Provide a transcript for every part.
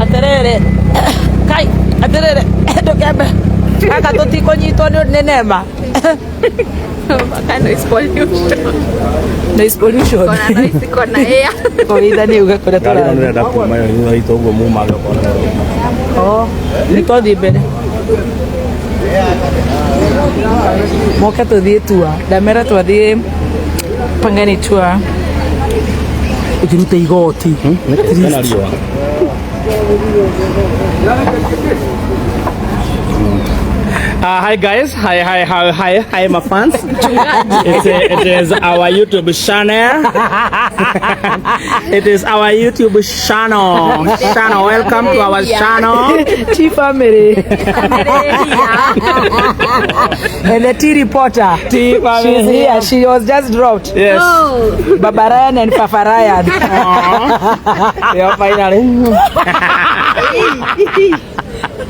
Atĩrĩrĩ, kai, atĩrĩrĩ, ndũkembe gaka tũtikũnyitwo nĩ nema. Mpaka noise pollution. Noise pollution. Kona noise, kona air. Kũgeithania uge kũrĩa Ngari ĩno tũrathiĩ. nĩrenda kuma yo thutha witũ ũguo mumaga ũkona. Oh, nĩ twathiĩ mbere. Moke tũthiĩ tour. Ndamera twathiĩ Pangani tour. Ũkĩrute igoti. Kwĩna riũa. Hi guys, hi hi hi hi hi my fans. It is our YouTube channel. It is our YouTube channel. Channel, welcome to our channel. T family. And the T reporter. T family. She's here. She was just dropped. Yes. Baba Ryan and Papa Ryan. Yeah, finally.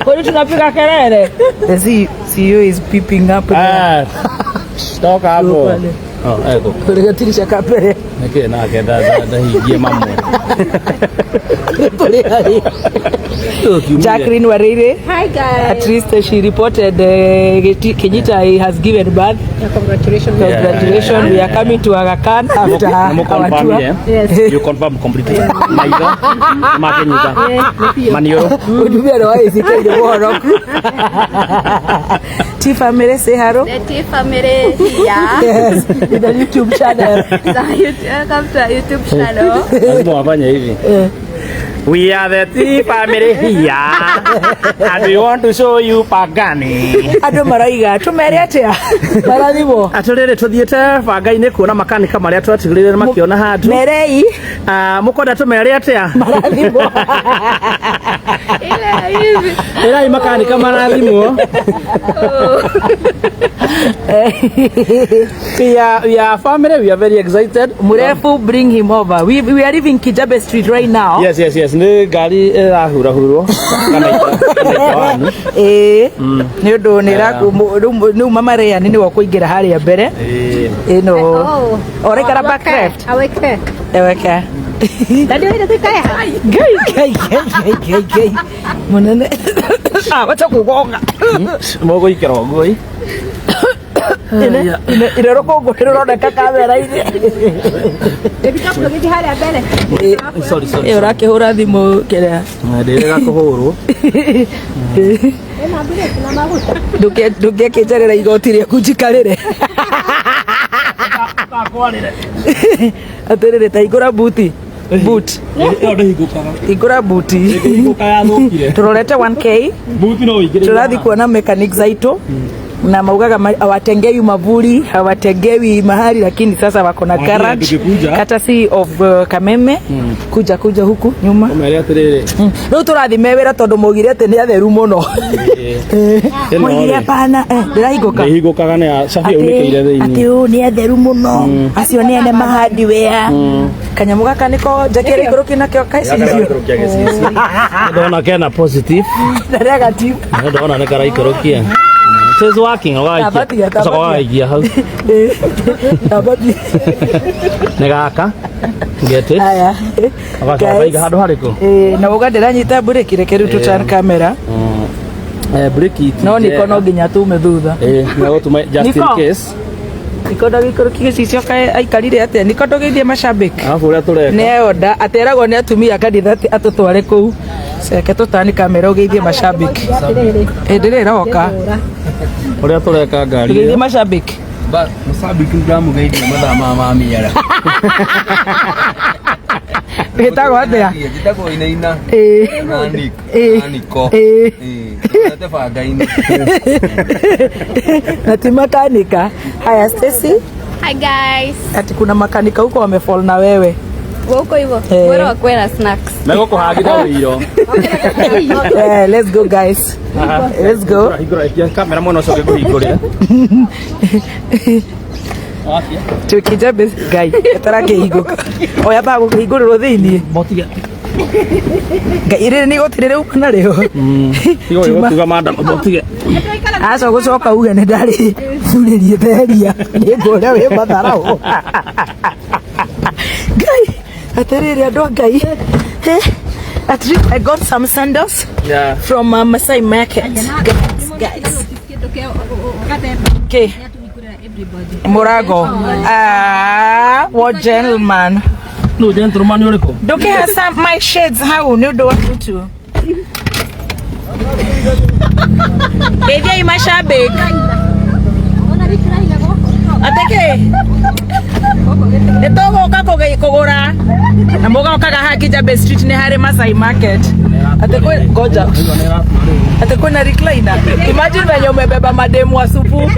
Kwani tunapiga kelele? The CEO is peeping up there. Ah, toka hapo. Pale. Oh, ego. Kũrĩgatirisha kabere. Nĩkĩ nake ndahingie mamwe. Jacqueline Warire. Hi guys. At least she reported Kenyita has given birth. Yeah, congratulations. Congratulations. We are coming to Aga Khan after our tour. Yes. You confirm completely. Maitho makenyita maniũrũ. Mũtumia nĩ waicikĩire mũhonoku. T family say hello. The T family here. Yes, in the YouTube channel. So, welcome to our YouTube channel. Lazima wafanye hivi. We are the T family here and we want to show you Pangani. Andũ maraiga tũmere atĩa marathimwo Atũrĩrĩ tũthiĩte banga-inĩ kuona makanika marĩa twatigĩrĩire makĩona handũ. merei Ah, mũkwenda tũmere atĩa? marathimwo. Ile hivi. Ĩrai makanika marathimwo. We are family, we are very excited. Murefu, bring him over. We are leaving Kijabe Street right now. Yes. Nĩ ngari ĩrahurahurwo kana ita wani. Ĩĩ, nĩ ũndũ nĩ rĩu mama Ryan nĩwe ũkũingĩra harĩa mbere ĩno Oh. ũraikara back left. Aweke. Eweke. Daddy, wewe tukae. Ngai ngai ngai ngai ngai ngai mũnene. Ah, wacha kũgonga. Mũgũikara ũguo ĩ. Ire rũkũngũ nĩ rũroneka kamera-inĩ. Baby, drop the harĩa mbere. Sorry, sorry. Ĩ, ũrakĩhũra thimũ kĩrĩa. Ndĩrega kũhũrwo. Ena mbere na maguta. Ndũngĩakĩnjarĩra igoti rĩaku njikarĩre. Atĩrĩrĩ, ta hingũra buti. Boot. Ĩyo ndĩhingũkaga. Hingũra buti. Ĩhingũka yathũkire. Tũrorete 1K. Buti no ũingĩre. Tũrathiĩ kuona mechanic zaitũ na maugaga hawatengewi mavuli, hawatengewi mahali, lakini sasa wako na Mwambie garage tukikuja. courtesy of Kameme. Kuja kuja huku nyuma. Ũmere atĩrĩrĩ. Rĩu tũrathiĩ me wĩra tondũ maugire atĩ nĩ atheru mũno. Ĩno Maugire rĩ. hapana, ndĩrahingũka. Ndĩhingũkaga nĩ ya cabi yaunĩkĩire Atĩ thĩinĩ. ũũ nĩ atheru mũno, acio nĩ ene mahardware. Kanyamũ gaka nĩko njakĩra ikũrũki nakĩo gecicio. Gakaraikũrũkia gĩcicio. Ndona kena positive. Na negative. Ndona nĩ karaikũrũkia. It is working. Ũgaikia. Tabatia, Ũcoka tabatia. ũgaikia hau. Tabatia. Nĩ gaka. Get it. Aya. Ũgacoka Guys. ũkaiga handũ harĩkũ? Ĩĩ, na uga ndĩranyita mburĩki, reke rĩu tũ turn camera. Breki ti No niko njega. no nginya tume thutha. Ĩĩ, nĩ gũtũma just in Niko. case. Niko ndagĩikũrũki gĩcicio kaĩ aikarire atĩa? Niko ndũgĩthiĩ macambĩki. Arabu ũrĩa tũreka. Nĩ oda ateragwo nĩ atumia kanitha atĩ atũtware kũu. Reke tũtani kamera ũgeithie macambĩki. Hĩndĩ ĩrĩa ĩroka. Ũrĩa tũreka ngari Ũgeithie ĩyo. macambĩki. Mũcambiki ndamũgeithia mathaa ma mĩara. Wĩtagwo atĩa? Njĩtagwo Inaina. Ĩĩ. Na Nick. Ĩĩ. Na Niko. Ĩĩ. Ĩĩ. Banga-inĩ. Na ti makanika. Haya Stacy, Hi guys. ati kuna makanika huko wamefall na wewe. Huko hivyo. Eh. Bora wakuwe na snacks. Megũkũhagithia ũiro. Eh, let's go guys. Let's go. Hingũra ikia kamera mwena ũcio ngĩkũhingũrĩra. Tukija ngai etarakĩhingũka. Oya ba gũkĩhingũrĩrwo thĩiniĩ. Motiga. Ngai rĩrĩ nĩ igoti rĩrĩ uma narĩo. Tiga gũtuga maandamano tige. Aca gũcoka uge nĩ ndarĩ thurĩrie theria nĩ ngũrĩa wĩ matharaũ. Ngai atĩrĩrĩ andũ a Ngai. At least I got some sandals from Masai Market. Guys, guys. Okay. Murago. Ah, what gentleman. No gentleman ũrĩkũ? Ndũkĩhe some my shades hau nĩ ũndũ wa tutu. Geithiai mashabik. Atĩkĩ? Nĩ tũgũka kũgũra na mũgokaga haha Kijabe Street nĩ harĩ Masai Market. Atĩ kwĩ ngoja. Atĩ kwĩna recliner. Imagine venye umebeba mademu wa supu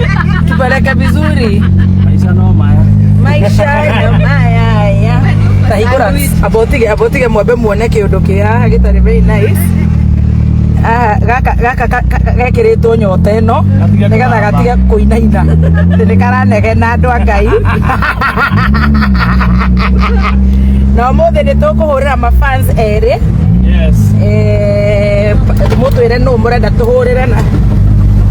tupeleke vizuri. Maica no maya. Maisha no maya ya. Tahingũra abotige abotige mwambe muone kĩũndũ kĩ haha gĩtarĩ very nice. Ah, gaka gaka gekĩrĩtwo nyota ĩno nĩgetha gatige kũinaina. Atĩ nĩ karanegena andũ a Ngai. Na ũmũthĩ nĩ tũkũhũrĩra mafans erĩ. Yes. Mũtwĩre nũ mũrenda tũhũrĩre na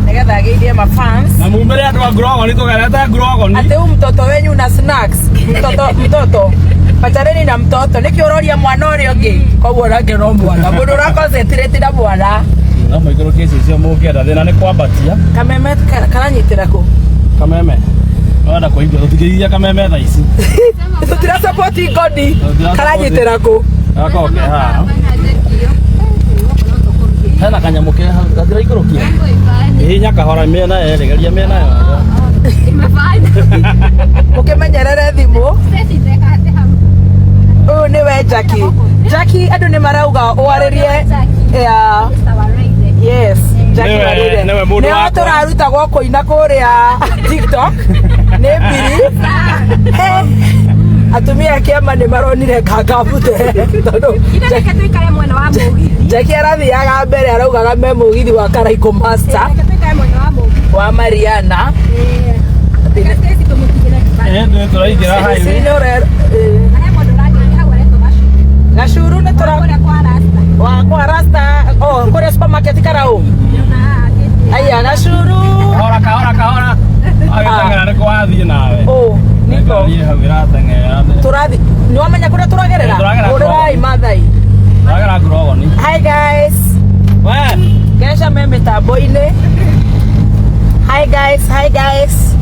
nĩgetha ageithie mafans. Na mumĩre andũ a Ngurogoni tũgerete Ngurogoni. Ate huyu mtoto wenyu na snacks. Mtoto mtoto. Pachaneni na mtoto. Niki uroria mwana ũrĩa ũngĩ. Koguo nake no mwana. Mũndũ ũraconcentrate na mwana. No mũikũrũkie icicio mũngĩenda thĩna nĩ kwambatia. Kameme karanyitĩra kũ? Kameme. Ũrenda kũigua tũtingĩigithia kameme thaa ici. Tũtira support ngoni. Karanyitĩra kũ? Gakorwo ke haha. Hena kanyamũ ke hau gatiraikũrũkia. Hihinya kahora mĩena yerĩ geria mĩena yothe. Mũkĩmenyerere thimũ. Ũyũ nĩwe Jackie. Jackie andũ nĩ marauga ũarĩrie. Yeah. Yes, Jackie Warire. Nĩwe mũndũ Nĩo wakwa. tũrarutagwo kũina kũrĩa TikTok nĩ mbiri. Atumia a kĩama nĩ maronire ngangabute tondũ Jackie arathiaga mbere araugaga me mũgithi wa Karaikũ Master wa Mariana. Ĩĩ tũraingĩra highway. Gacuru nĩ tũra wa kwa Rasta oh kũrĩa supermarket Karau. Aya Gacuru. Kahora kahora kahora. Agĩteng'era nĩ kwathiĩ nawe. Oh, niko. Ngari hau ĩrateng'era. Tũrathi nĩ wamenya kũrĩa tũragerera? Tũragera Hũrĩrai Maathai. Tũragera Ngurogoni. Hi guys. We. Kesha me mitambo-inĩ. Hi guys, hi guys.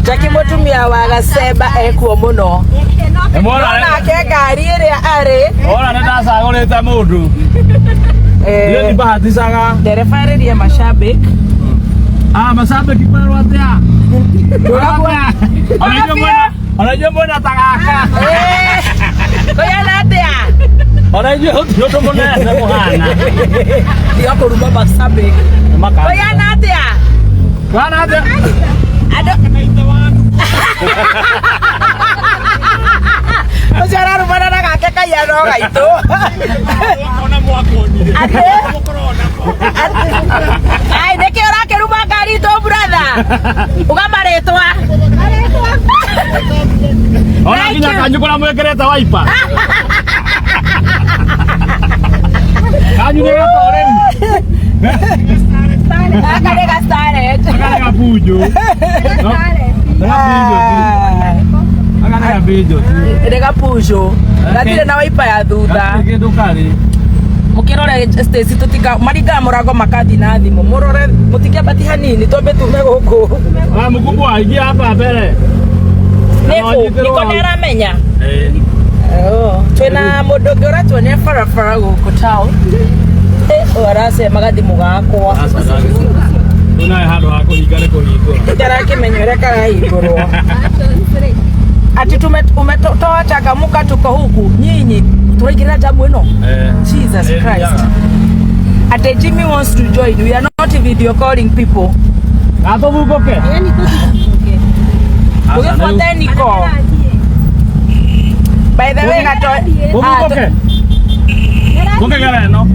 Jackie mũtumia wa Gacemba ekuo mũno. Nĩmuona Nake ngari ĩrĩa arĩ. Ora nĩ ndacagũrĩte mũndũ. Niĩ ndibahaticaga. Ndereba arĩrie mashabik. Ah, mashabiki kwerwo atĩa? Ona inyuĩ mwena ta gaka. Kũyana atĩa? Ona inyuĩ gũtirĩ ũndũ mũnene mũhana. Tiga kũruma mashabik. Kũyana atĩa? Kũyana atĩa? Andũ ũcio ararumana na gake kaiyano gaitũ. Atĩ? Ai, nĩkĩ ũrakĩruma ngari itũ brother? Uga marĩtwa. Ona nginya kanyu kũrĩa mwĩkĩrĩte waipa. Kanyu nĩ gatore rĩu. Gaka nĩ ga starlet. Gaka nĩ gabunjũ. Nĩ gabunjũ tu. Gaka nĩ gabunjũ tu. Nĩ gabunjũ. Gatirĩ na waipa ya thutha. Gatirĩ kĩndũ karĩ. Mũkĩrore Stacy tũtika maringaga mũrango makathi na thimũ. Mũrore mũtikĩambati hanini twambe tume gũkũ. Ah, mkubwa ingia hapa mbere. Nĩkũ? Niko nĩ aramenya. Oh, twĩna mũndũ ũngĩ ũratuonia barabara gũkũ town. Ũyũ aracema gathimũ gakwa. Tunaye handũ ha kũhinga nĩ kũhingũra. Ndarakĩmenya ũrĩa karahingũrwo. Ati umetoa changamuka tuko huku nyinyi turaingĩrĩra jamu ĩno. Jesus Christ. Ate Jimmy wants to join. We are not video calling people. Gatũthungũke. Ũgĩbuate Niko. By the way, Ũthungũke. Ũkĩgera ĩno.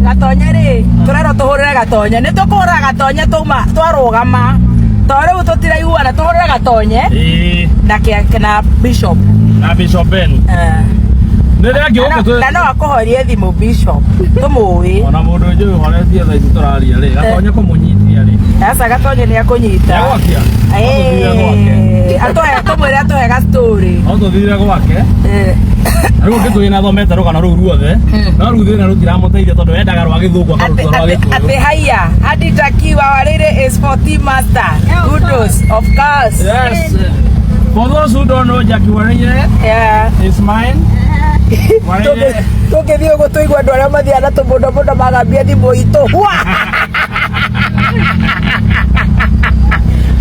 Gatonye rĩ, tũrerwo tũhũrĩre Gatonye. Nĩ tũkũhũrĩra Gatonye twauma twarũgama. To rĩu tũtiraiguana tũhũrĩre Gatonye Ĩĩ. na na Bishop. Na Bishop Ben. Nĩ thengiũ gũkũ. Na no akũhorie thimũ, Bishop, tũmũĩ. Ona mũndũ njũĩ ũhoretie thaa ici tũraria rĩ, gatonye kũmũnyitia rĩ. Aca, gatonye nĩ akũnyita. Egwakia. No tũthire gwake. Atũhe, tũmwĩre atũhe ga story. No tũthire gwake. Rĩu ũngĩtũĩ na thomete rũgano rũu ruothe, no rĩu thĩna rũtiramũteithia tondũ endaga rwa gĩthũngũ akaruta rwa Ate gĩkũyũ. Haya hadi takiwa warire is for team master. Kudos, of course. Yes. For those who don't know, Jackie Warire is mine. Warire. Tũngĩthiĩ ũguo tũigua andũ arĩa mathiaga na tũbũndabũnda magambia thimũ itũ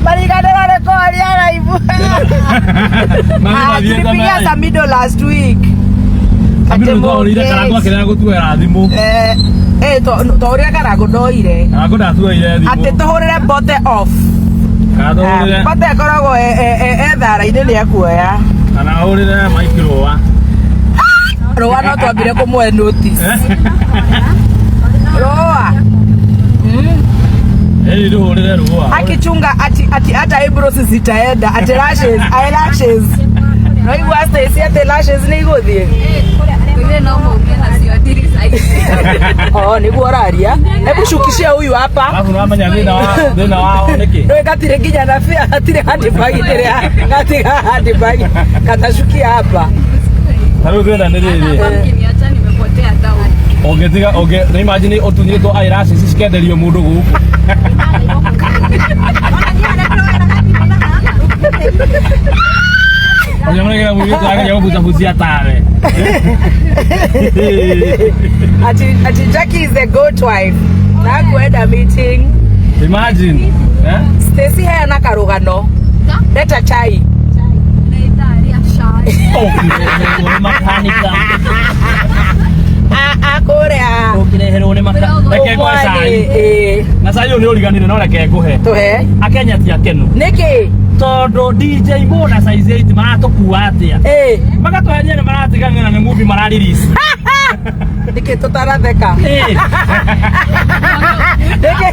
mariganĩrwo nĩ kũhoria live. Mathiĩte Tulipigia mera. Samido last week. Samido nĩtwahũrĩire Karangũ akĩrega gũtuoera thimũ. Eh, twaũrĩre Karangũ ndoire. Karangũ ndatuoire Atĩ thimũ. tũhũrĩre Bote off. Kana tũhũrĩre Bote akoragwo e thara-inĩ nĩ akuoya. Kana ahũrĩre Mike Rũa. Rũa no twambire kũmũhe notice. Rũa. Ĩĩ, tũhũrĩre Rũa. Akichunga ati hata eyebrows zitaenda, ati lashes, eyelashes. Naigua Stacy ati lashes nĩ igũthiĩ. Wengine no maumie nacio ndiri saizi. Oh, nĩguo ũraria. Hebu shukishia huyu hapa. Alafu nĩwamenya thĩna wao nĩkĩ? Nĩ gatirĩ nginya na bia, gatirĩ handbag ndĩrĩ gatiga handbag katacukia hapa. Ta rĩu thĩna nĩ rĩrĩ. Hapa mkiniacha nimepotea town. Ũngĩtiga ũngĩ nĩ imagine ũtunyĩtwo eyelashes cikenderio mũndũ gũkũ. Ũrĩa mũregera mũirĩtu ageria gũbucabucia tawe. Ati Jackie is the goat wife. Na kwenda meeting. Imagine. Eh? Stacy heana karũgano. Leta chai. Naitaria shai. Ũkĩreherwo nĩ makanika. Ah ah, kũrĩa. Ũkĩreherwo nĩ makanika. Reke ngũhe cai. Ĩĩ. Na cai ũyũ nĩ ũriganire no reke ngũhe. Tũhe. Akenya ti akenu. Nĩkĩ? Tondũ DJ Mo na Size 8 maratũkua atĩa? Ĩĩ. Magatũhenia nĩ maratiganĩra nĩ movie mararelease. Nĩkĩ tũtaratheka? Ĩĩ. Nĩkĩ?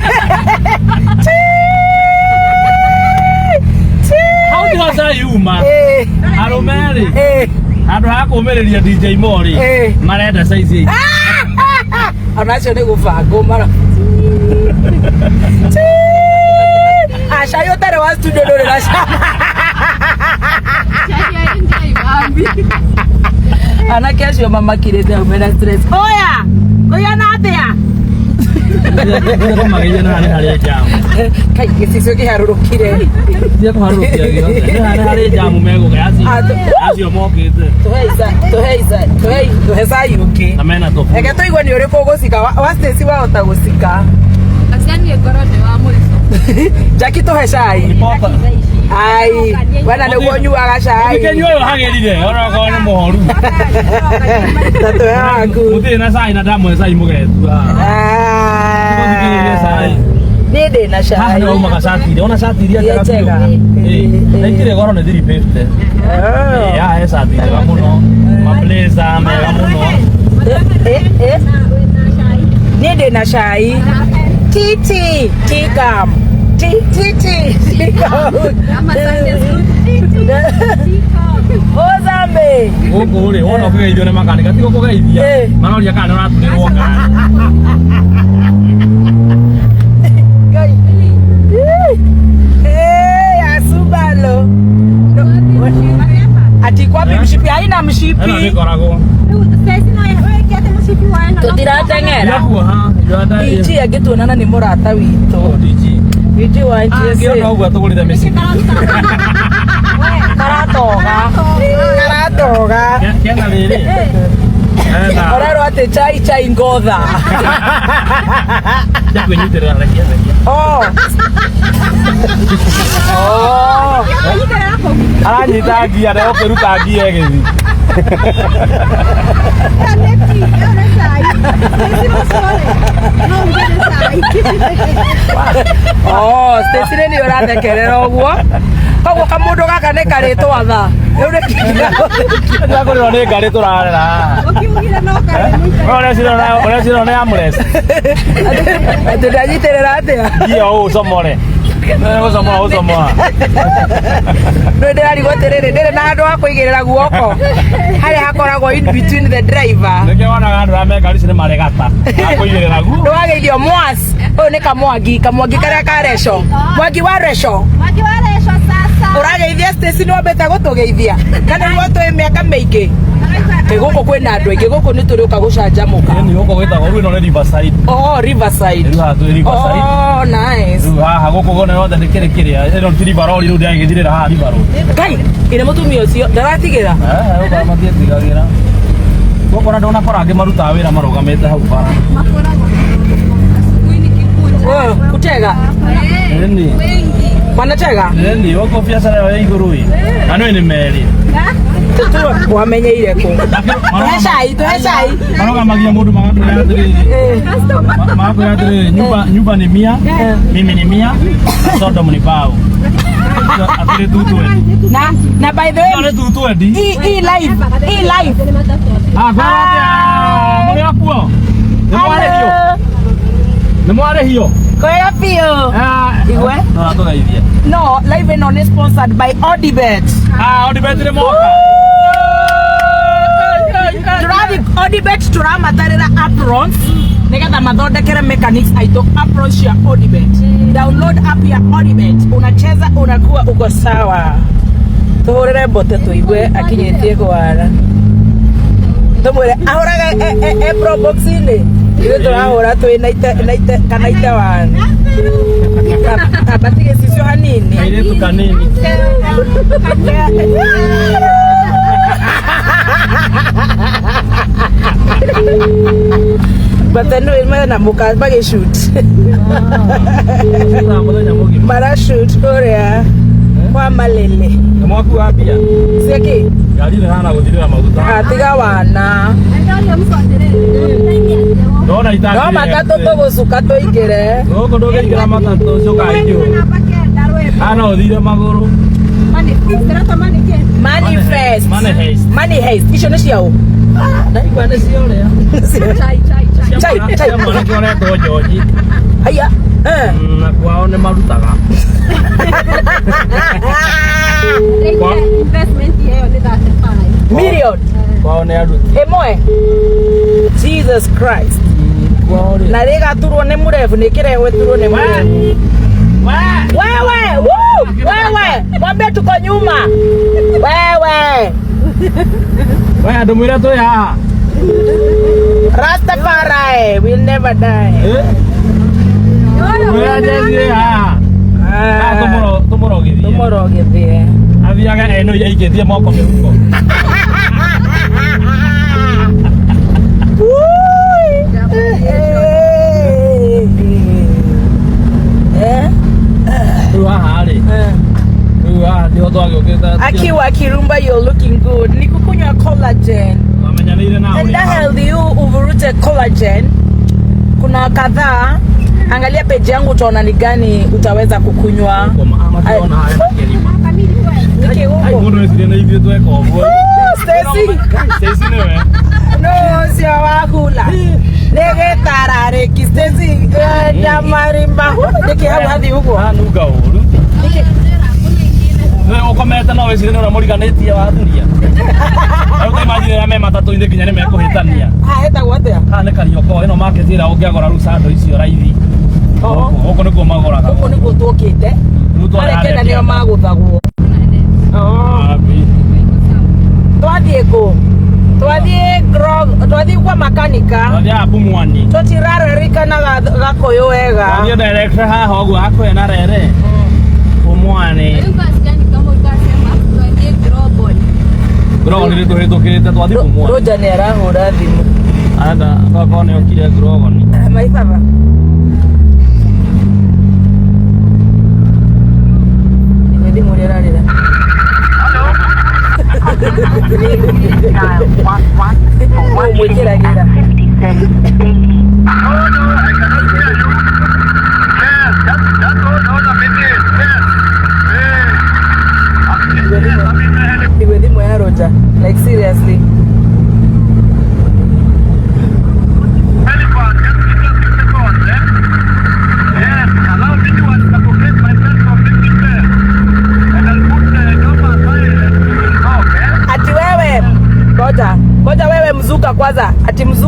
Hau nĩho cai uma. Ĩĩ. Arũme rĩ, Ĩĩ. handũ ha kũmĩrĩria DJ Mo rĩ, Ĩĩ. marenda Size 8. Onacio nĩ gũbangwo mara. Acai ũtarĩ wa studio ndũrĩ na cama. Chai ya nje ibambi. Anake acio mamakirĩte hau mena stress. Oya! Kũigana atĩa? Kũmageithia na harĩ harĩ jamu. Kai gĩcicio kĩharũrũkire. Tia kũharũrũkia gĩothe. Nĩ harĩ harĩ jamu megũka acio mokĩte. Tũhe ica, tũhe ica, tũhe tũhe cai ũngĩ. Na mena tũbu. Reke tũigue nĩ ũrĩkũ ũgũcika. Wa Stacy wahota gũcika. Asianie ngoro nĩ wa mũico. Jackie tũhe cai. Popa. Ai, wena nĩguo ũnyuaga cai. Ũngĩkĩnyua ũyũ hagĩrire, onokorwo nĩ mũhoru. Ta tũhe waku. Mũtirĩ na cai na ndamũhe cai mũgetua. Mũthikĩrĩrie cai. Niĩ ndĩ na Haha cai. nĩ waumaga cati iria. Ona cati iria Iria njega njega. biũ. Ĩĩ. Na itirĩ goro nĩ 350. Oh. Ĩĩ, haha he cati njega mũno. Mablazer mega mũno. Eh, eh. Niĩ ndĩ na cai. Titi, tikam. Titi, tikam. Ama Sunday school. Ozambe. Gũkũ rĩ, wona ũkĩgeithio nĩ makanika, ti gũkũgeithia. Ĩĩ. Maroria kana nĩ ũraturĩrwo ngari. Ngai. Eh, asubalo. Ati kwapi mshipi? Haina Ĩno mshipi. nĩkoragwo. Tũtirateng'era. Irakuoha, iraenda- DG angĩtuonana nĩ mũrata witũ. Oh, DG. DG wa Angĩona NTSA. ũguo atũgũrĩre mĩcibi. Karatoga. Karatoga. Kena rĩrĩ. Hena. Ũrerwo atĩ chai chai ngotha. Cia kwĩnyitĩrĩra, rekia, rekia. Oh. Oh. Aranyita ngia ndegũkĩruta ngia ĩgĩthiĩ. Oh, Stacy nĩ niĩ ũrathekerera ũguo. Koguo kamũndũ gaka nĩ karĩtwatha. Rĩu nĩ Tũragũrĩrwo nĩ ngari tũrarera haha. Ũreciria nĩ amures. Atĩ ndanyitĩrĩra atĩa? Ngia ũũ ũcomore. Gũcomoa gũcomoa. Nĩ ndĩrarigwo atĩrĩrĩ, ndĩrĩ na handũ ha kũigĩrĩra guoko harĩa hakoragwo in between the driver. Nĩkĩo wonaga andũ arĩa me ngari ici nĩ maregata. Akũigĩrĩra guo. Nĩ wageithio mwas ũyũ nĩ kamwangi, kamwangi karĩa ka reco, mwangi wa reco. Mwangi wa reco sasa. Ũrageithia Stacy, nĩ wambĩte gũtũgeithia na nĩguo twĩ mĩaka mĩingĩ. Ĩ gũkũ kwĩna andũ aingĩ, gũkũ nĩ tũrĩũka gũcanjamũka. Ĩni gũkũ gwĩtagwo rĩu ĩno nĩ Riverside. Oh, Riverside. Rĩu haha twĩ Riverside. Oh, nice. Rĩu haha gũkũ guothe yothe nĩ kĩrĩ kĩrĩa. Ĩno ti River Road rĩu ndĩragĩthirĩra haha River Road. Kai, ĩrĩ mũtumia ũcio ndaratigĩra. Eh, gũkũ matiĩtigagĩra. Gũkũ ona ndũnakora angĩ marutaga wĩra marũgamĩte hau bara. Makoragwo asubuhi nikikuja. Oh, kutega. Eh, Ĩni. wengi. Wanatega? Ĩni gũkũ biacara ĩyo ya igũrũ ĩ. Na nĩ meri. Wamenyeire kũ? Tũhe cai, tũhe cai. Marũgamagia mũndũ magakwĩra atĩrĩrĩ. Magakwĩra atĩrĩrĩ, nyumba nyumba ni mia, mimi ni mia, na Sodom ni bao. Atĩrĩ 220. Na by the way, Nĩ 220. E live, e live. Ah, kwĩra atĩa? Mũrĩ akuo? Nĩ mwarĩhio? Nĩ mwarĩhio? Kwega biũ. Igwe? No atũgeithie. No, live ĩno nĩ sponsored by Odibet. Ah, Odibet nĩ moka. Tũrathi Odibet tũramatarĩra aprons nĩgetha mathondekere mechanics aitũ aprons cia Odibet. Download app ya Odibet. Unacheza unakuwa uko sawa. Tũhũrĩre mbote tũigue akinyĩtie kwara. Tũmwĩre ahũraga e pro box-inĩ. Ithuĩ tũrahũra twĩ naite kana ite wani. Amba gĩcicio hanini. Kairĩtu kanini. But then we mena muka magĩshoot. Citaga mũthenya mũgima. Marashoot kũrĩa kwa Malele. Nĩ mwakua mbia. Ciakĩ? Ngari ĩno ĩhana gũthirĩra maguta. Atiga wana. Angalia mtu atĩrĩrĩ. Ndona No itangĩrĩa. matatũ tũgũcuka tũingĩre. Gũkũ ndũngĩingĩra matatũ ũcio ũkaingĩrwo. Hana ũthire magũrũ. Manifest. Money heist. Money heist. Icio nĩ cia ũ? Ndaigua nĩ cia ũrĩa. Chai, chai, chai. Chai, chai. Cia mwanake ũretwo Njoji. Haiya. Eh. Na kwao nĩ marutaga. Investment yeyo nĩ 35. Million. Kwao nĩ aruti. Ĩmwe. Jesus Christ. Kwao rĩ. Na rĩgaturwo nĩ mũrebu nĩ kĩrehwo ĩturwo nĩ mũrebu. Wewe, woo, wewe, mwambie tuko nyuma. Wewe, We andũ mwĩre twĩ haha. Rastafari will never die. Eh? Mwĩre Jesi ĩ haha. Ah, tũmũrogithie. Tũmũrogithie. Athiaga eno aikĩtie moko mĩhuko. Eh? Rĩu haha rĩ. Rĩu haha nĩho twagĩũkĩte. Akiwa Kirumba, you're looking good. Ni kukunywa collagen. Wamenyanĩire na Enda ũrĩa. healthy you uvurute collagen. Kuna kadhaa. Angalia page yangu utaona ni gani utaweza kukunywa. Mationa haya makĩrima. Niki Ai huko. mũndũ wecirie na ithuĩ tweka ũguo. Stacy. Stacy nĩwe. No ũcio wa hula. Nĩ gĩtararĩki Stacy ndamarimba. Nĩkĩ hau hathi ũguo? Hanunga ũru. Nĩ ũkomete no wĩcirie nĩ ũrĩa mũriganĩtie wathuria. Rĩu ta imagine rĩrĩa me matatũ-inĩ nginya nĩ mekũhĩtania. Haha hetagwo atĩa? Haha nĩ Kariokor, ĩno market ĩrĩa ũngĩagũra rĩu sando icio raithi. Oo. Gũkũ nĩkuo magũraga. Gũkũ nĩkuo tuokĩte. Rĩu twarĩ Arĩa harĩa kenda nĩo kĩanda. magũthagwo. Wapi. Twathiĩ kũ? Twathiĩ twathiĩ kwa makanika. Twathiaga Pumwani. Tũtirarĩrĩkana Gakũyũ wega. Twathiĩ direct haha ũguo hakuhĩ na rere. Pumwani. Rĩu ngasikia ni kama ukasema tuendie global. Grogon nĩ tũhĩtũkĩte twathiĩ Pumwani. Roja nĩ arahũra thimũ. Anda tokorwo nĩ okire Grogon. Mai baba. Nĩ thimũ ũrĩa ĩrarĩra. Dial 11 for Ũũ mwĩkĩragĩra. 1 shilling and 50 cents daily. Igwe thimũ ya Roja. Like seriously.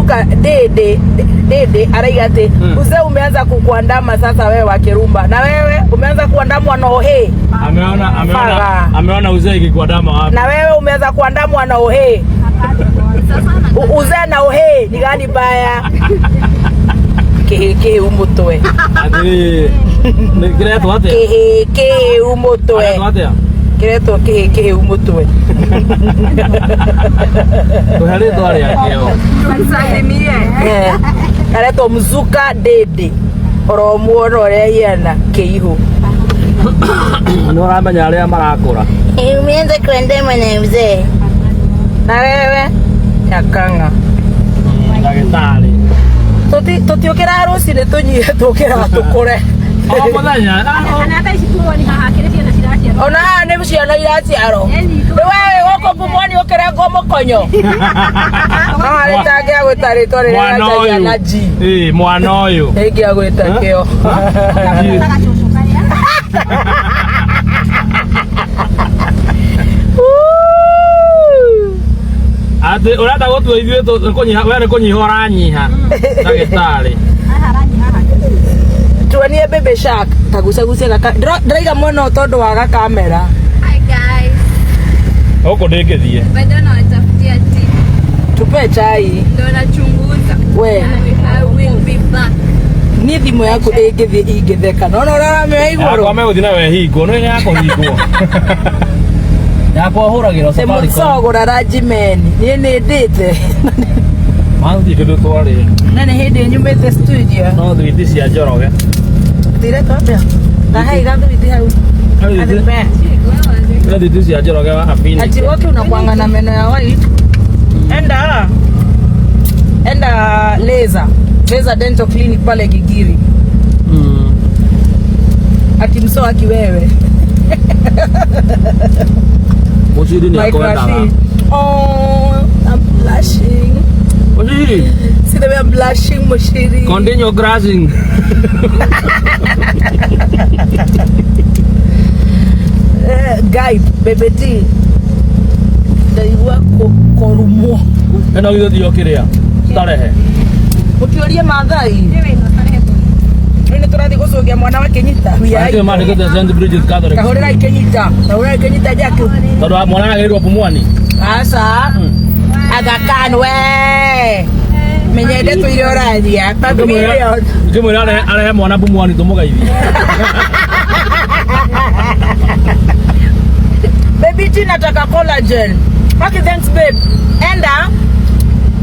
Mzuka Dede Dede araiga ati uzee umeanza kukuandama sasa wewe wa Kirumba. Na wewe umeanza kuandamwa na ohe. Ameona ameona Fara. ameona uzee ikikuandama wapi? Na wewe umeanza kuandamwa na ohe. Uzee na ohe ni gani baya? Kihi kihi umutwe. Atiri. Nĩ kĩretwo atĩa? Kihi kihi umutwe. Aretwo atĩa? Kiretwo kihi kihi umutwe. Tũhe rĩtwa rĩake o. Msalimie. Eh, aretwo Mzuka Dede. Oromuona ũrĩa hiana kĩihũ. Nĩ ũramenya arĩa marakũra. Umeanza kuandamwa na mzee. Na wewe nyakanga. Ndagĩtarĩ. Tũtiũkĩraga rũcinĩ tũnyihe tũkĩraga tũkũre. O mũthenya. Kana hata ici Pumwani haha kĩrĩ ciana ciraciarwo. Ona haha nĩ ciana iraciarwo. Rĩu wewe gũkũ Pumwani ũkĩrengwo mũkonyo. No harĩ tangĩagwĩta rĩtwa rĩrĩa Mwana rĩanjagia ũyũ. na G. Ĩ, mwana ũyũ. Ĩngĩagwĩta kĩo. Ũkamwĩtaga cũcũ karĩa. Atĩ ũrenda gũtua ithuĩ kũnyiha we nĩ kũnyiha ũranyiha. Ndagĩtarĩ. Haha aranyiha haha. Tuonie baby shark tagucagucia gaka. Ndĩraiga mwena ũyũ tondũ wa gakamera. Hi guys. Gũkũ ndĩngĩthiĩ. Bado nawatafutia tea. Tupe chai. Ndo nachunguza. We. I will be back. Niĩ thimũ yaku ĩngĩthiĩ ingĩtheka. Nona ũrĩa ũramĩoya igũrũ. Yakwa megũthiĩ nayo ĩhingwo. Nĩ yakũhingwo. Yakwa hũragĩrwo Safaricom. Sogora rajimeni. Niĩ nĩ ndĩte. Mathiĩ kĩndũ twarĩa. Na nĩ hĩndĩ nyumĩte studio. No thwiti cia Njoroge. Tiretwo atĩa? Na hei gathuithi hau. Athipe. No thwiti cia Njoroge wa Affinity. Ati wote unakuanga na meno ya white. Enda. Enda laser. Laser Dental Clinic pale Gigiri. Ati msoa kiwewe. Mũciri nĩ My akwendaga. crush. Oh, I'm blushing. Mũciri. See the way I'm blushing, Mushiri. Continue grassing. Guy, baby T. Ndaigua kũrumwo. Ĩno githĩ tiyo kĩrĩa. Starehe. Ũkĩũrie Maathai. Rĩu nĩ tũrathiĩ gũcũngia mwana wa Kĩnyita. Angĩ mandĩkĩte St. Bridget Catholic. Kahũrĩra Kĩnyita. Kahũrĩra Kĩnyita Jack. Tondũ mwana agĩrĩirwo Pumwani. Aca. Aga Khan we. Menya ndeto iria ũraria. Pamilion. Ngĩmwĩra arehe mwana Pumwani tũmũgeithie. Baby T nataka collagen. Okay, thanks babe. Enda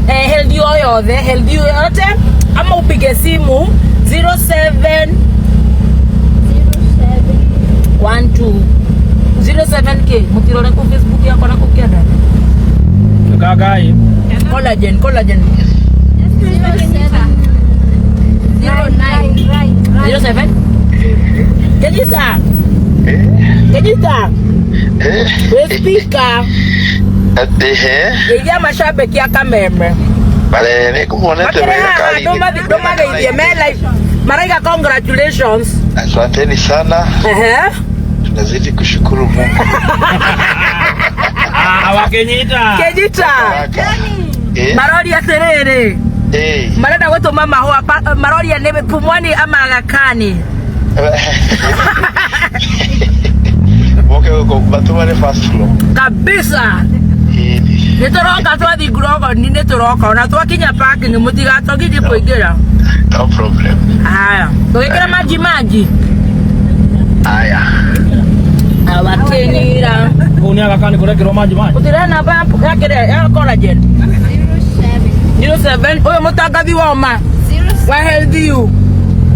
healthy yoyothe, healthy yoyote ama upige simu 07 12 07k mutirore ku Facebook yakwa na kukienda Kakai. collagen collagen 07 09 07 Kejita Kejita we speaker Ehe, geithia mashabiki a kameme bare nĩngũmuonete makĩrĩ wega haha kari-inĩ. ndũmageithie me live maraiga congratulations. Asanteni sana, Ehe. tunazidi kushukuru Mungu. Ah, wakinyita. Kejita Baraka. Eh, maroria atĩrĩrĩ eh. marenda gũtũma mahũa maroria nĩ Pumwani ama Aga Khan. Moke gũkũ batũmane first floor. Kabisa. Ĩni. Nĩ tũroka twathiĩ Ngurogoni nĩ tũroka ona twakinya parking mũtigatogithie kũingĩra. No problem. Haya, tũgĩkĩra maji maji. Aya. Awakinyira. Kũu nĩ Aga Khan kũrekĩrwo maji maji. Ũtirena namba ya kĩrĩa ya collagen. 07 ũyũ mũtangathi wa ma wa healthy you.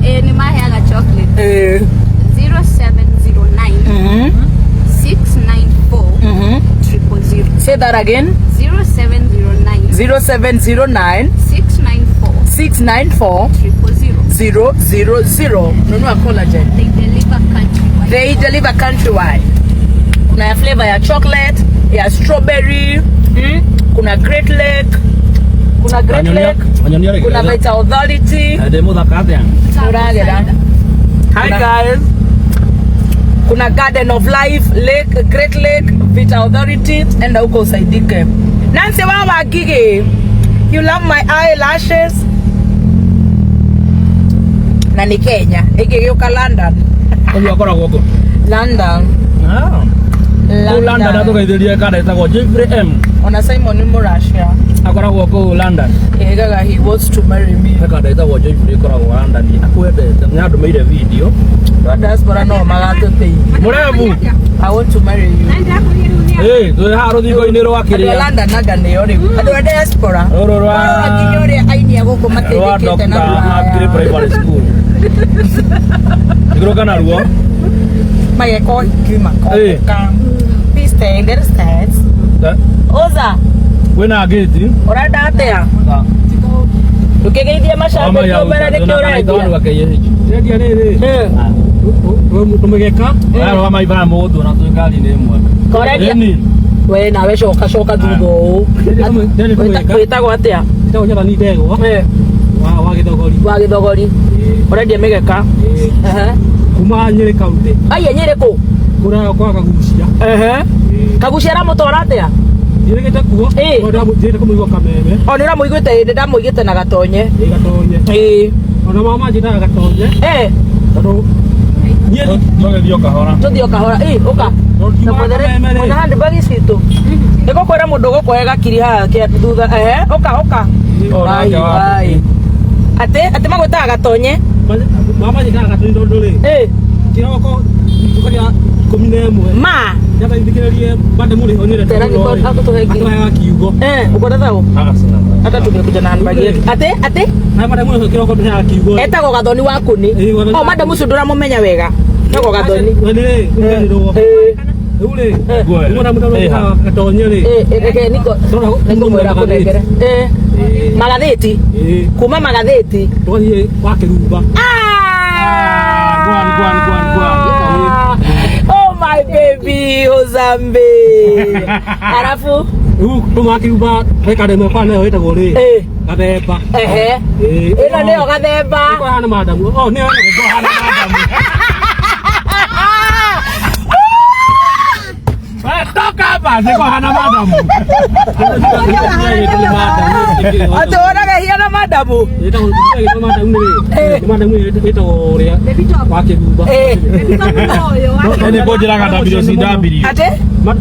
Eh, ni maheaga chocolate. Eh. 0709 Mhm. 694 Mhm. 000. Say that again. 0709 0709 694 694 000. 000. Nunua collagen. They deliver countrywide. They deliver countrywide. Kuna ya flavor ya chocolate, ya strawberry, kuna Great Lake, kuna Great Lake, Wanyonia kuna rĩngĩ. Vital Authority. Ndĩ mũthaka atĩa? Nĩũragera. Hi guys. Kuna Garden of Life, Lake, Great Lake, Vital Authority, enda huko usaidike. Nancy wa Wangigĩ, You love my eyelashes. Na nĩ Kenya ĩngĩgĩũka London. Ũguo akoragwo kũ? London. Ah. Kũu London atũgeithĩrie kanda ĩtagwo Jeffrey M. Ona Simon nĩ Mũracia. Akoragwo kũu London. Ĩgaga he wants to marry me. He kanda ĩtagwo Jeffrey ĩkoragwo London akwendete. Nĩ andũmĩire video. Andũ a diaspora no magatũteithia. Mũrebu. I want to marry you. Ĩ, twĩ haha rũthingo-inĩ rwa Andũ a kĩrĩa. London anga nĩo rĩu. Andũ a diaspora. Rũrũ rwa Marora nginya ũrĩa aini a gũkũ rwa mateithĩkĩte na Dr. Agri rũraya. Primary School. Igũrũka naruo. Mageka ũhiki makoka. Please stay in the States. Oza, Kwĩna ngĩti. ũrenda atĩa? Ndũkĩgeithie macambĩki ũmere nĩkĩ ũrendia. Ndendia rĩrĩ Eh, tũmĩgeka Ararũgama ibara mũgũthũ na twĩ ngari-inĩ ĩmwe. Korendia. Ĩni. We nawe coka coka thutha ũũ. Ndendia tũmĩgeka Wĩtagwo atĩa? ĩtagwo Nyathani Ndegwa Eh, wa Gĩthogori. Wa Gĩthogori. Ũrendia mĩgeka. Ehe. Kuma Nyĩrĩ kaunti. Ai Nyĩrĩ kũ? Kũrĩa kwa Kagucia. Ehe. Kagucia aramũtwara atĩa? Njĩrĩgĩte kuo. Ĩ. Njĩrĩte kũmũigua Kameme. O nĩ ũramũiguĩte ĩ, nĩ ndamũigĩte na Gatonye. Ĩ Gatonye. Ĩ. Ona mama njĩtaga Gatonye. Eh, Tondũ niĩ Tũgĩthiĩ o kahora. tũthiĩ o kahora. Ĩ, ũka. Tondũ Mwethere Kameme rĩ. mwena handbag citũ. Nĩngũkwĩra mũndũ ũgũkũhe gakiri haha kĩa thutha. Ehe, ũka ũka. O Ai, nake wa- ai. Atĩ atĩ magwĩtaga Gatonye. Mama njĩtaga Gatonye tondũ rĩ Ĩ, kĩroko tũkarĩa 11 ma. Nĩathaithikĩrĩrie mande mũrĩ onire Tena nĩguo akũtũhe ngiri. atũheaga kiugo. Eh, uko na thau? Ah, sina. Hata tungekuja na handbag yetu. Atĩ atĩ Na mande mũrĩ kĩroko tũheaga kiugo. etagwo Gathoni wa Kũni. Ĩ, Gathoni. O madam ũcio ndũramũmenya wega. Etagwo Gathoni. We nĩ rĩ Ĩ, rĩu rĩ Nguo ĩyo. mũndũ Ĩ, ha. Gatonye rĩ ĩ, reke niko nĩngũmwĩra kũnengere. Ĩ, magathĩti. Ĩ, Kuma magathĩti. tũgathiĩ wa Kĩrumba. Ah! Gwan, gwan, gwan, gwan. Oh my baby, Ozambe. Alafu Rĩu tuma wa Kĩrumba he kanda ĩmwe kwa nayo ĩtagwo rĩ eh Gathemba. ehe. Ĩ, Ĩno nĩyo Gathemba. ĩkoragwo hana madamu. Oh, nĩyo Hana madamu. Eh, toka hapa, niko hana madamu. Atĩ wonaga hiana madamu. Ĩtagwo madamu rĩ. Nĩ madamu ĩtagwo ũrĩa wa Kĩrumba. Eh. Nĩ kũnjĩraga WCW. Atĩ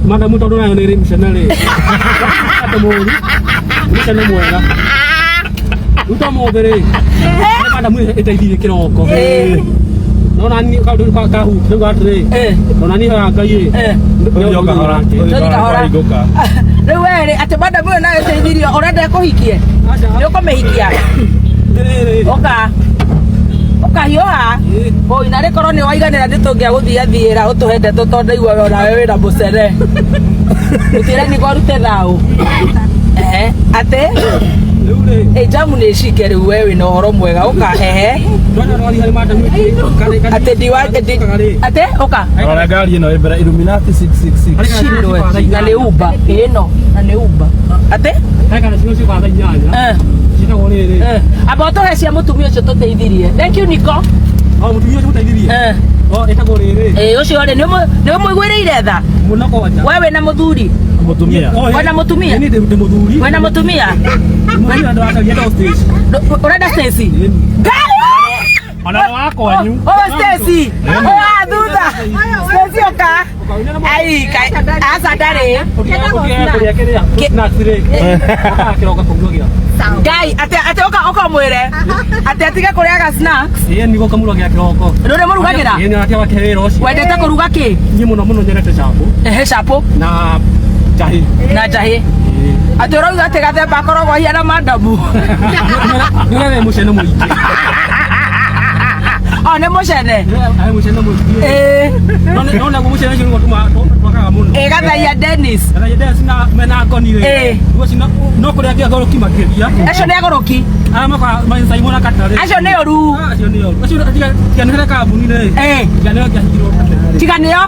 Madamu tondũ nayo nĩ ĩrĩ mũcene rĩ. Atĩ mũru. Mũcene mwega. Rĩu ta ũmũthĩ rĩ. Nĩ madamu ĩteithirie kĩroko. Eh. Nona ni kaũndũ kahuti rĩu atĩrĩ. Eh. Ona niĩ hoya Ngai ĩ. Eh. Tũthiĩ o kahora. Tũthiĩ kahora. Hingũka. Rĩu we rĩ atĩ madamu ĩyo nayo ĩteithirio ũrenda ĩkũhikie? Nĩ ũkũmĩhikia? Rĩrĩ. Ũka. Ũkahiũha. Oi na rĩkorwo nĩ waiganĩra nĩ tũngĩagũthiathiĩra ũtũhe ndeto tondũ ndaigua we onawe wĩna mũcere. Gũtĩra nĩguo arute thaũ. Ehe. Atĩ Rĩu rĩ. ĩ jamu nĩ cike rĩu we wĩna ũhoro mwega ũka ehe. Twathiĩ twathiĩ harĩ madamu ĩngĩ. Atĩ ndiwa atĩ ũka. Rora ngari ĩno ĩ mbere Illuminati 666. Shindwe na nĩ Uber ĩno na nĩ Uber. Atĩ Heka cio ciũkaga thaa inyanya. eh Ciĩtagwo rĩrĩ. eh amba ũtũhe cia mũtumia ũcio tũteithirie. Thank you Nico. O mũtumia ũcio mũteithirie. Eh O ĩtagwo rĩrĩ. ĩ ũcio rĩ nĩ ũmũiguĩrĩire tha. Mũno kwanja. We wĩna mũthuri. Mũtumia. Wena mũtumia? Niĩ ndĩ mũthuri. Wĩna mũtumia? Mũtumia ndũracaria ndo stage. Ũrenda Stacy? Ona nĩ wa kwanyu. Oh Stacy. Oh thutha. Stacy ũka. Ai kai aca ndarĩ. Ũkĩaga kũrĩa kĩrĩa snacks rĩ. Ũkaga kĩroko kũmurwo gĩa. Ngai atĩ atĩ ũka ũka mwĩre. Atĩ atige kũrĩaga snacks. Ĩĩ nĩguo kamurwo gĩa kĩroko. Nĩ ũrĩa mũrugagĩra? Ĩĩ nĩ atia wake wĩra ũcio. Wendete kũruga kĩ? Niĩ mũno mũno nyendete chapo Ehe chapo na njahĩ. na njahĩ. Atĩ ũrauga atĩ Gathemba akoragwo ahiana madamu. Nĩ ũrĩa wĩ mũcene mũingĩ. O nĩ mũcene. Nĩ mũcene mũingĩ. Ĩĩ. No naguo mũcene ũcio nĩguo twakaga mũno. Ĩ Gathaia Dennis. Gathaia Dennis na mena ngoni rĩ. Ĩĩ. Nĩguo cina no kũrĩa angĩ agũrũki makĩria. Acio nĩ agũrũki. Arĩa makoraga Simon na Kata rĩ. Acio nĩ ũru. Ah, acio nĩ oru. Acio tiga nĩ harĩ kambuni rĩ. Ĩĩ. Tiga nĩo angĩahingirwo tene rĩ. Tiga nĩo.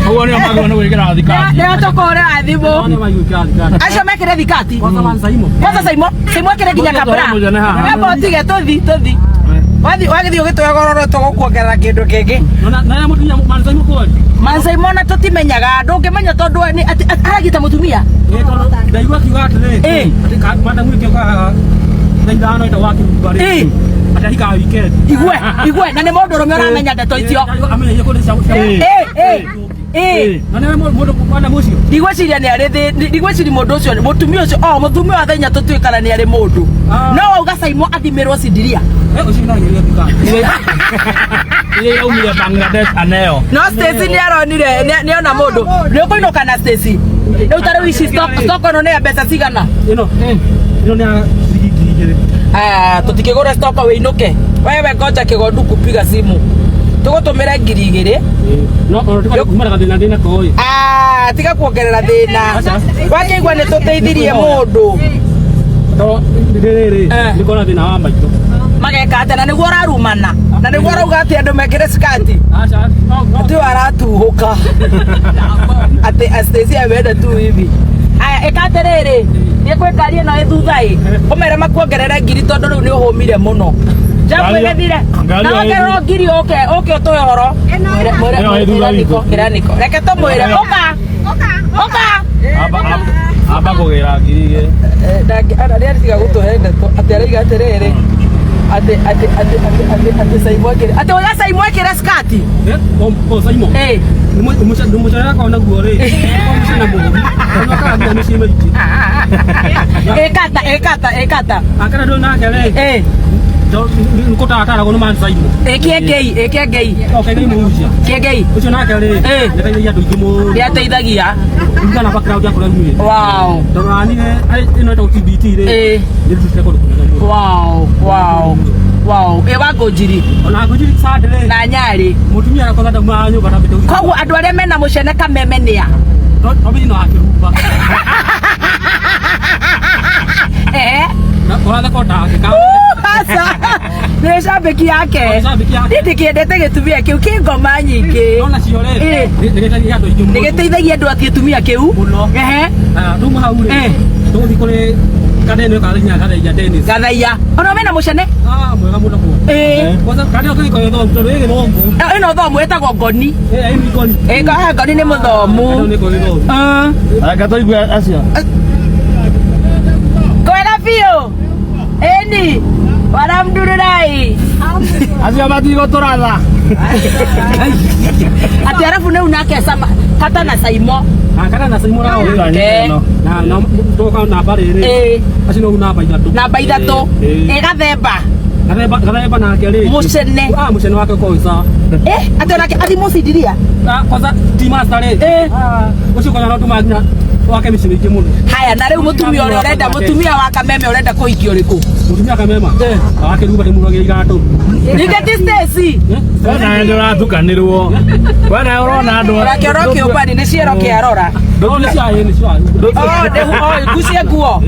Ũguo nĩo magĩrĩirwo nĩ gwĩkĩra thikati. Nĩo tũkũhũrĩra thimũ. Nĩo magĩkĩra thikati. Acio mekĩre thikati. Kwanza man Simon. Kwanza Simon, Simon ekĩre nginya Tũthiĩ kabra. tũhe mũcene haha. Amba ũtige tũthi tũthi. Wathi wagĩthiĩ ũgĩtwegororo tũgũkuongerera kĩndũ kĩngĩ. Na mũtumia manzai mũkwari. Mansai mona tũtimenyaga ndũngĩmenya tondũ nĩ atĩ aragita mũtumia. Ĩ tondũ ndaigua akiuga atĩrĩ. Ĩ. Atĩ madamu ĩkĩũka haha thaa ithano ĩtagwo akĩruga rĩ. Ĩ. Atĩ ahikaga weekend. Igue igue na nĩ mũndũ ũrũme ũramenya ndeto icio. Amenyagia kũndũ cia Ĩ ĩ ĩ. Na nĩwe mũndũ madamu ũcio. Ndigwĩciria nĩ arĩ thĩ ndigwĩciria mũndũ ũcio mũtumia ũcio o mũtumia wa thenya tũtuĩkana nĩ arĩ mũndũ. Ah. No wauga Saimo athimĩrwo cindiria. Eh, ũcio no agĩrĩire nduka. Ile iraumire Bangladesh aneo. No Stacy nĩ aronire nĩ ona mũndũ. Nĩ ũkũinũka na Stacy. Rĩu ta rĩu ici stock stock ĩno nĩ ya mbeca cigana? Ĩno. Ĩno nĩ ya ciringi 2,000. Ah, tutikigura stock wĩinũke. Wewe ngoja kĩgondu kupiga simu. Tũgũtũmĩre 2,000. No ona tiga kumana gathĩna ndĩna ko ĩ. Ah, tiga kuongerera thĩna. Wakĩigua nĩ tũteithirie mũndũ. Tondũ rĩrĩ Eh. nĩ kona thĩna wa maitho. Mageka atĩa na nĩguo ũrarumana. Na nĩguo ũrauga atĩ andũ mekĩre skati. Aca no no. Atĩ ũyũ aratuhũka. Atĩ Stacy ameenda tu hivi. Aya, ĩka atĩrĩrĩ. Thiĩ kwĩ ngari ĩno ĩ thutha ĩ. Ũmere makuongerere ngiri tondũ rĩu nĩ ũhũmire mũno. Jambo Ngari- ĩgĩthire. ngari Na ĩyo ĩ wongererwo ngiri ũke ũke ũtũhe ũhoro. Mwĩre mwĩre Ĩno ĩ thutha ĩra Niko, witũ. ĩra Niko. Reke tũmwĩre ũka. Ũka. Amba amba kũgĩra 2,000. Ndarĩ tiga gũtũhe ndeto atĩ araiga atĩrĩrĩ atĩ atĩ atĩ atĩ atĩ atĩ Saimo ekĩre atĩ oya Saimo ekĩre skati. Eh, o Saimo. Eh. Nĩ mũcere akona naguo rĩ. O mũcere mũru. Ona kaga mĩciĩ mĩingĩ. Ĩkata ĩkata ĩkata. Akana ndũ nake rĩ. Eh. Nĩ kũtataragwo nĩ man Saimo. Ĩkĩengei ĩkĩengei O kaingai mũhunjia. kĩengei. Ũcio nake rĩ. Eh. Nĩ ateithagia andũ aingĩ mũno. Nĩ ateithagia. Kũringana na background ya kũrĩa aumire. Wow. Tondũ nani ĩno ĩtagwo TBT rĩ. Eh. Nĩ rutĩte kũndũ kũnene mũno. Wow. Wow. Wow. Ĩ Wangũnjiri Ona ngũnjiri sande rĩ. na Nyarĩ. Mũtumia arakosa ndaumaga nyũmba ndambĩte gũthiĩ. Koguo andũ arĩa mena mũcene kameme nĩa. Tombi no akĩrumba. Eh. Na ũratheka o take ka. Aca. Nĩ cambĩki yake. Nĩ cambĩki yake. Niĩ ndĩkĩendete gĩtumia kĩu kĩ ngoma nyingĩ. No nacio rĩ. Eh. Nĩ gĩteithagia andũ aingĩ mũno. Nĩ gĩteithagia andũ atĩ gĩtumia kĩu. Mũno. Ehe. Aya, tuma hau rĩ. Eh. Tũgũthiĩ kũrĩ Kadeno kathainya kathainya Dennis. Gathaiya. Ona mena mũcene. Ah, mwega mũno kuo. Ĩĩ. Kwanza Kadeno kĩrĩko gĩthomu tondũ ĩ gĩthũngũ. Ĩno thomu ĩtagwo ngoni. Ĩ ĩ ngoni. Ĩ ngoni nĩ mũthomu. Kadeno nĩko gĩthomu. Ah. Reke tũigue acio. Kwega biũ. Ĩni. Waramdururai. Acio matigũtũratha. Atĩ arabu nĩu nake sama kata na Saimo. Ah, kana na Saimo nao rĩ. Eh. Na na tũgoka namba rĩrĩ. Ĩĩ. Acio no namba ithatũ. Namba ithatũ. Ĩĩ. Ĩ gathemba. Gathemba gathemba nake rĩ. Mũcene. Ah, mũcene wake ũkoragwo wĩ sawa. Eh, atĩ onake athi mũcindiria. Ah, kwanza team master rĩ. Eh. Ah, ũcio kwanza no tũma nginya wake mĩciĩ mĩingĩ mũno. Haya, na rĩu mũtumia ũrĩa ũrenda mũtumia wa kameme ũrenda kũhikia ũrĩkũ? Mũtumia kamema. Akĩruga ndĩmuragĩra iratũ. Ningĩ ti Stacy. We nawe ndũratukanĩrwo. We nawe ũrona andũ. Ona kĩoro kĩũmbani nĩ ciero kĩarora. No nĩ cia ĩ nĩ cia. Oh, nĩ oh, ngucie nguo.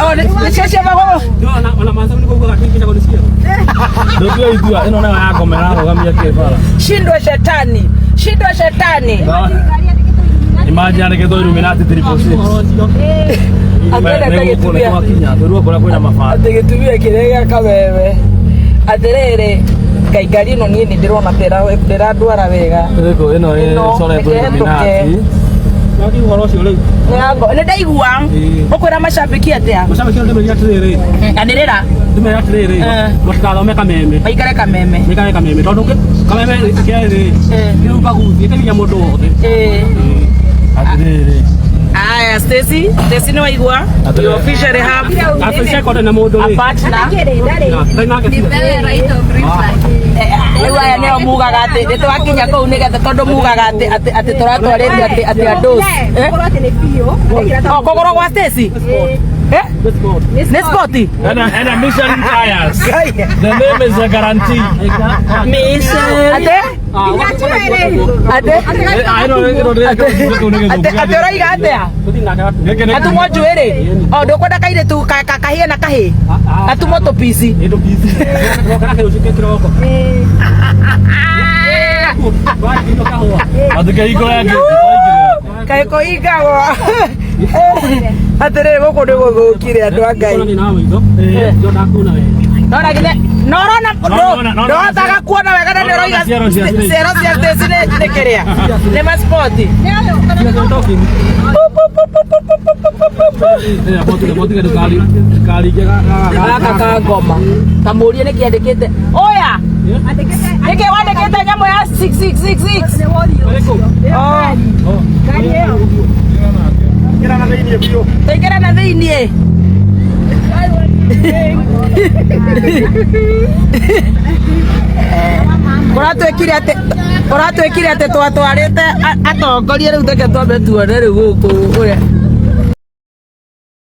Oh, nĩ cio cia magũrũ. Ona ona manza nĩ kuuga kĩngĩ nĩ cia. Ndũtue itua ĩno nayo yakomera rũgamia kĩbara. Shindwe shetani. Shindwe shetani. Imagine andĩkĩtwo Illuminati 346. Ũhoro ũcio. Atendete gĩtumia. Twakinya twĩrwo kũrĩa kwĩna mabati. Atĩ gĩtumia kĩrĩa gĩa kameme. Atĩrĩrĩ, Ngai ngari ĩno niĩ nĩ ndĩrona ta ndĩrandwara wega. Ĩrĩkũ ĩno Ĩno, ĩcoretwo reke Illuminati. hĩtũke. No ti ũhoro ũcio rĩu. Nĩ yango. Nĩ ndaigua. Ĩĩ. Ũkwĩra macambĩki atĩa? Macambĩki ndĩmerire atĩrĩrĩ. Anĩrĩra. Ndĩmerire atĩrĩrĩ. Eh. Matikathome kameme. Maikare kameme. Maikare kameme tondũ kameme kerĩ. Eh. Nĩ ubaguzi ĩteithagia mũndũ wothe. Ĩĩ. Atĩrĩrĩ. Aya, Stacy, Stacy nĩ waigua? You officially have Acio konde na mũndũ a rĩ. partner. Ndarĩ nake Ni very right of reply. Rĩu aya nĩo mugaga atĩ nĩ twakinya kũu nĩgetha tondũ mugaga atĩ atĩ atĩ tũratwarĩte atĩ atĩ andũ. Eh? Oh, kũgũrũ gwa Stacy? Eh? Nĩ spoti? Ena Michelin tires. The name is a guarantee. Atĩ? Atĩ? Ĩno ĩno Atĩ atĩ ũroiga atĩa? Atumwo njuĩrĩ? O ndũkwenda kairĩtu kahĩe na kahĩ? Atumwo tũpici. Matikahingũre ngĩti. Kaĩ kũhingagwo. Atĩrĩrĩ gũkũ nĩ gũthũkire andũ a Ngai. No na githĩ No ũrona No, no, no, no, ndũhotaga kuona wega na nĩ ũroiga Ciero cia Stacy. ciero cia Stacy nĩ kĩrĩa nĩ maspoti. Gaka ka ngoma kamũrie nĩ kĩandĩkĩte oya nĩkĩ wandĩkĩte nyamũ ya 6666? Oh. Tũingĩre na thĩiniĩ. Kũratwĩkire atĩ kũratwĩkire atĩ twatwarĩte atongoria rĩu reke twambe tuone rĩu gũkũ ũrĩa.